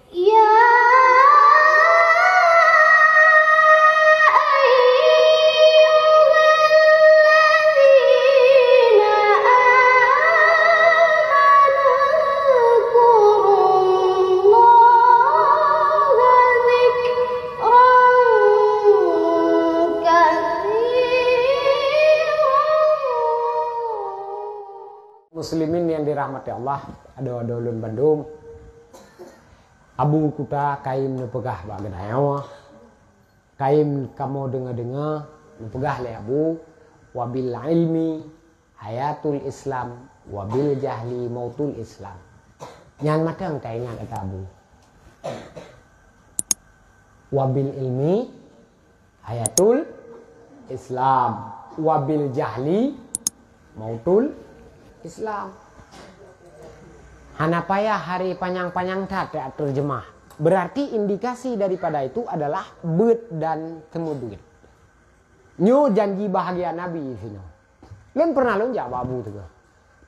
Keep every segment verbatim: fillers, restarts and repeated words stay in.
يا أيها الذين آمنوا اذكروا الله ذكرا كثيرا. Muslimin yang dirahmati Allah, adoe-adoe lôn bandum. Abu Kuta kayém neupeugah bak geutanyoe, kayém kamoe deungoe-deungoe, neupeugah lé Abu, "Wabil ilmi hayatul Islam, wabil jahli mautul Islam." Nyan mantong taingat ata Abu. Wabil ilmi hayatul Islam, wabil jahli mautul Islam. Hana payah hari panyang-panyang that terjemah. Berarti indikasi daripada itu adalah beuet dan teumeuduek. Nyoe janji bahagia Nabi sinoe. Lôn pernah lôn jak bak Abu Teungku.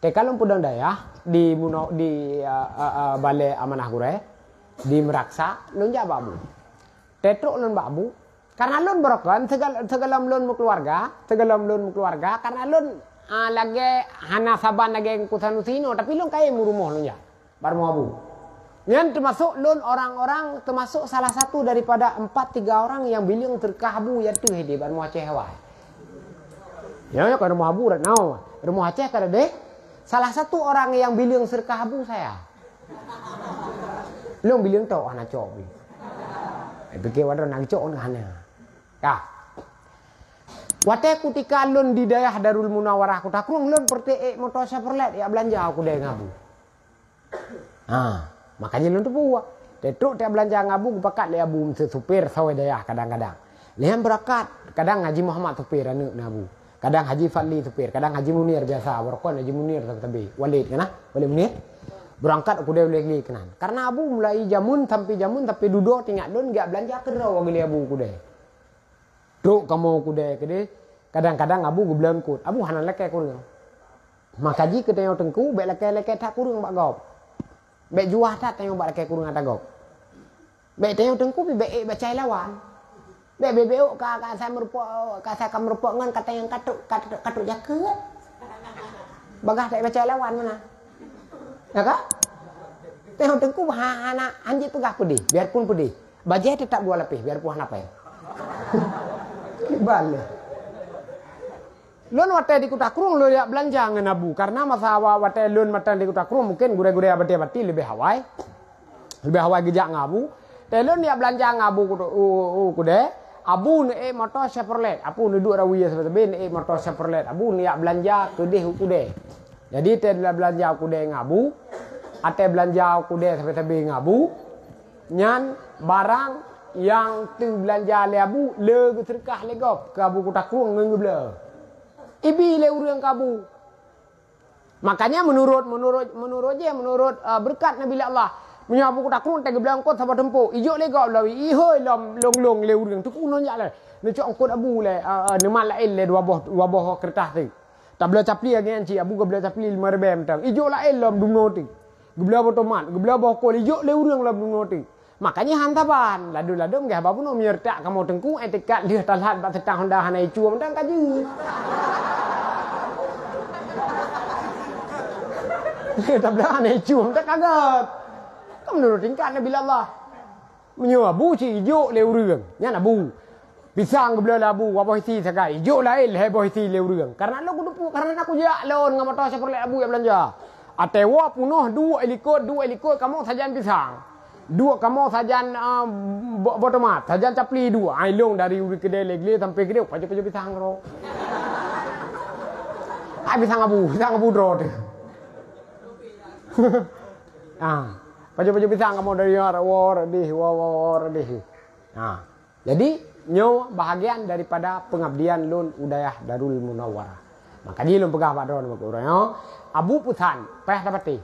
Teuka lôn peudong dayah di Muno-, di, uh, uh, uh, Balai Amanah Gurée, di Meuraksa, lôn jak bak Abu. Teutrok lôn bak Abu, karena lôn barokon segal-, segalom lôn meukeuluwarga, segalom lôn meukeuluwarga, karena lôn, ah, lagée hana saban lagée Teungku Sanusi nyoe, tapi lôn kayém u rumoh lôn jak, bak rumoh Abu. Nyan teumasok lôn orang-orang, teumasok salah satu daripada empat tiga orang yang bileueng seudeukah Abu, ya teuh di bak rumoh Aceh awai. Nyoe, nyoe ka rumoh Abu rat nyoe, rumoh Aceh ka deh. Salah satu orang yang bileueng seudeukah Abu saya. Lôn bileueng tok hana cok pih. Eh, pikir wadoe na geucok hana. Ka. Watée kutika lôn di dayah Darul Munawwarah Kuta Krueng, lôn peureute ék moto Chevrolet jak beulanja u keudée ngon Abu. Ha, makanya lôn teupeue. Teutrok jak beulanja ngon Abu, geupakat lé Abu meuseu supir saweue dayah kadang-kadang. Lheueh beurangkat, kadang Haji Muhammad supir aneuëk na Abu. Kadang Haji Fadli supir, kadang Haji Munir biasa, barokon Haji Munir sabe-sabe. Walid kan, ah? Walid Munir. Beurangkat u keudée lé-lé keunan. Karena Abu mulai jameun sampai jameun sampai dudoe teuingat lôn geujak beulanja keudroe lé Abu u keudée. Trok kamoe u keudée keudeh, kadang-kadang Abu geubloe eungkot. Abu hana lakée kureueng. Maka jih keu tanyoe teungku, bék lakée-lakée that kureueng bak gob. Bék juah that tanyoe bak lakée kureueng ata gob. Bék tanyoe teungku pih bék ék baca lawan. Bék beubeuk ka, ka asai meurumpok, ka asai ka meurumpok ngon ka tanyoe katuk, katuk, katuk jakeuet. Bagaih tak baca lawan meunan. Ya ka? Tanyoe teungku ha-, hana, hanjeuet peugah peudeh, biarpun peudeh. Bajée teutap dua lapéh, biarpun hana péng. Kiban lé. Lôn watée di Kuta Krueng lôn jak beulanja ngon Abu, karena masa wa-, watée lôn mantong di Kuta Krueng mungken gurée-gurée batée bati leubeh awai. Leubeh awai geujak ngon Abu. Tée lôn jak beulanja ngon Abu u, u, u keudée, Abu neuék moto Chevrolet. Abu neuduek rawi sabe-sabe neuék moto Chevrolet. Abu neujak beulanja keudeh u keudée. Jadi tée beulanja u keudée ngon Abu, atée beulanja u keudée sabe-sabe ngon Abu, nyan barang nyang teubeulanja lé Abu le geuseudeukah lé gob keu Abu Kuta Krueng ngon geubloe. Ibi lé ureuëng keu Abu. Makanya menurut, menurut, menurut je, menurut, uh, beureukat Nabi Allah, meunyoe Abu Kuta Krueng teugeubloe eungkot saboh teumpo, ijok lé gob lawét, ihôi lom long-long lé ureuëng, teukeunoe jak lé. Neucok eungkot Abu lé, uh, uh, neumat laén lé dua boh, dua boh keureutah teuk. Tabloe capli lagée nyan cit, Abu geubloe capli limong ribée mantong. Ijok laén lom dumnoe teuk. Geubloe boh tomat, geubloe boh kol, ijok lé ureuëng lom dumnoe teuk. Makanya han saban, ladôm-ladôm geuh haba bunoe meunyoe tak kamoe teungku, eh, teukat lheueh talat bak seutang honda hana icu mantong ka jeuet. Lheueh tabloe hana icu mantong ka gét. Kan menurut tingkat Nabi Allah. Meunyoe Abu cit ijok lé ureuëng, nyan Abu. Pisang geubloe lé Abu, dua boh isi sagai. Ijok laén lhée boh isi lé ureuëng. Karena lôn kuteupeu, karena na kujak lôn ngon moto Chevrolet Abu jak beulanja. Ateueh woe peunoh duek likot, duek likot kamoe sajan pisang. Duek kamoe sajan, ah, bo-, boh tomat, sajan capli duek. Ai lôn dari ureuëng keudée lé glé sampai keudée, pajoh-pajoh pisang keudroe. Ai pisang Abu, pisang Abu droe teuh. Ah, pajoh-pajoh pisang kamoe dari woe, woe, dih, woe, woe, woe, dih. Ah. Jadi, nyoe bahagian daripada peungabdian lôn u dayah Darul Munawwarah. Maka jih lôn peugah bak droeneuh bak uroe nyoe, Abu peusan, payah tapatéh.